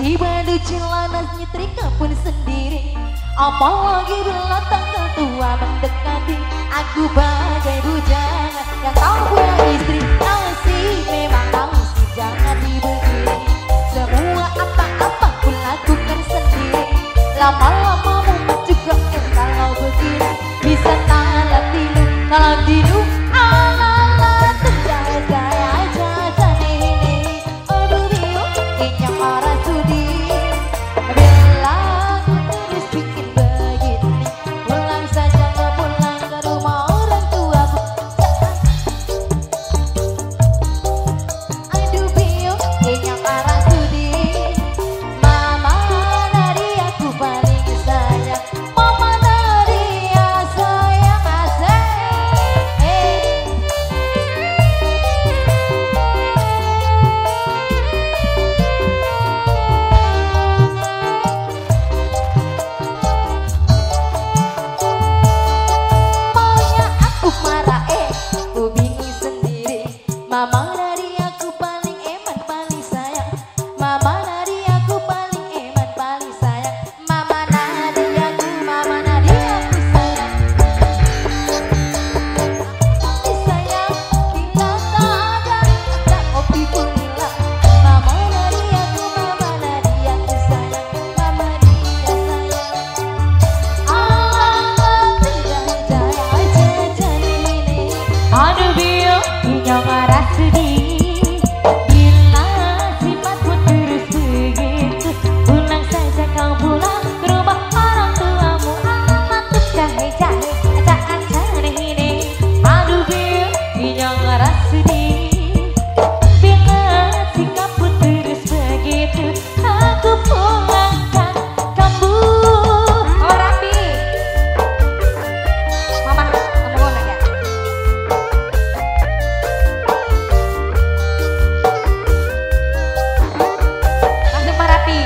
Ganti baju celana nyetrika pun sendiri. Apalagi bila tanggal tua mendekati, aku bagai bujangan yang tak punya istri. Nasib memang nasib jangan dibegini. Semua apa-apa ku lakukan sendiri. Lama-lama mumet juga kalau begini. Bisa talak tilu, talak tilu. Ala-ala terjaga-jaga ini. Aduh biu, inyong orang sudi. Bila aku terus bikin begini, pulang saja nggak pulang ke rumah orang tuaku. Aduh biu, inyong orang sudi. Mama dari aku paling sayang, Mama Nadia sayang asik. Maunya aku marah, aku bingung sendiri. Mama dari aku paling eman paling sayang. Mama dari aku paling eman paling sayang. Mama Nadia aku, Mama Nadia aku sayang. Sayang bila tak ada, tak kopi pun hilang. Mama dari aku, Mama Nadia aku sayang. Mama dia sayang. Aduh biu, inyong arah sedih. Bila sifatmu terus begitu, pulang saja kau pulang ke rumah orang tuamu. Alamat tuh jahe jahe, aca-aca ini. Aduh biu, inyong arah sedih. Bila sikapmu terus begitu, aku pulangkan kamu. Oh Rapi, Mama, kamu ngono ya? Langsung Pak Rapi.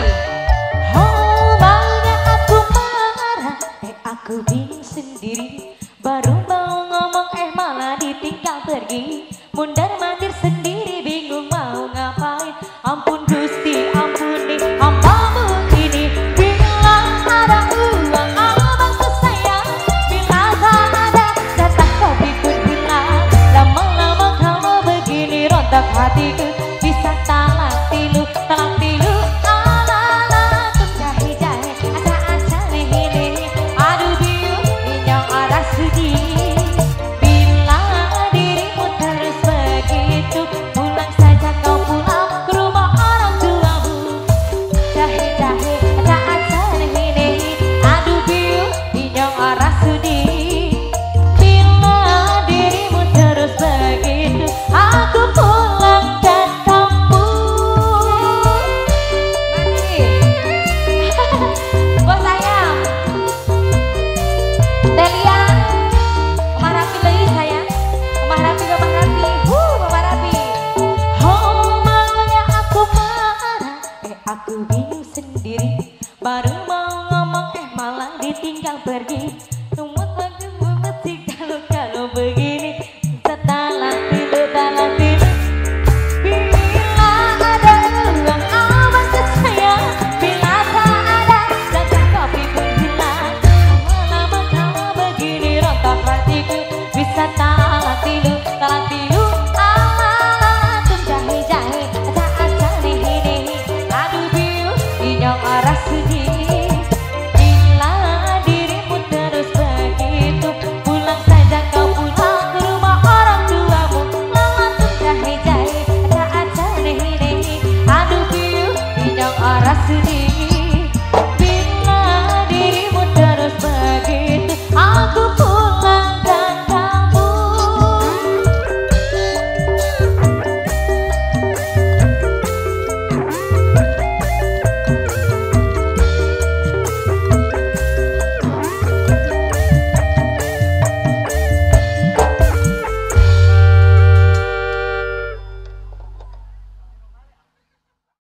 Oh maunya aku marah, aku bingung sendiri. Baru mau ngomong malah ditinggal pergi. Mundar mandir sendiri bingung mau ngapain. Ampun Gusti ampuni hambamu ini. Bila ada uang abangku sayang, bila tak ada jatah kopi pun hilang. Lama-lama kalau begini rontok hatiku. Bisa talak tilu, talak tilu. Ala-ala tuh jahe-jahe, aca-aca ini. Aduh biu, inyong arah sudi. Bila dirimu terus begitu, pulang saja kau pulang ke rumah orang tuamu. Jahe-jahe, aca-aca ini. Aduh biu, inyong arah sudi. Bila dirimu terus begitu, aku pulang ke kampung. Masih. Bos sayang. Delia, Mama Rapi lagi sayang. Mama Rapi, Mama Rapi, Mama Rapi. Oh maunya aku marah, aku bingung sendiri. Baru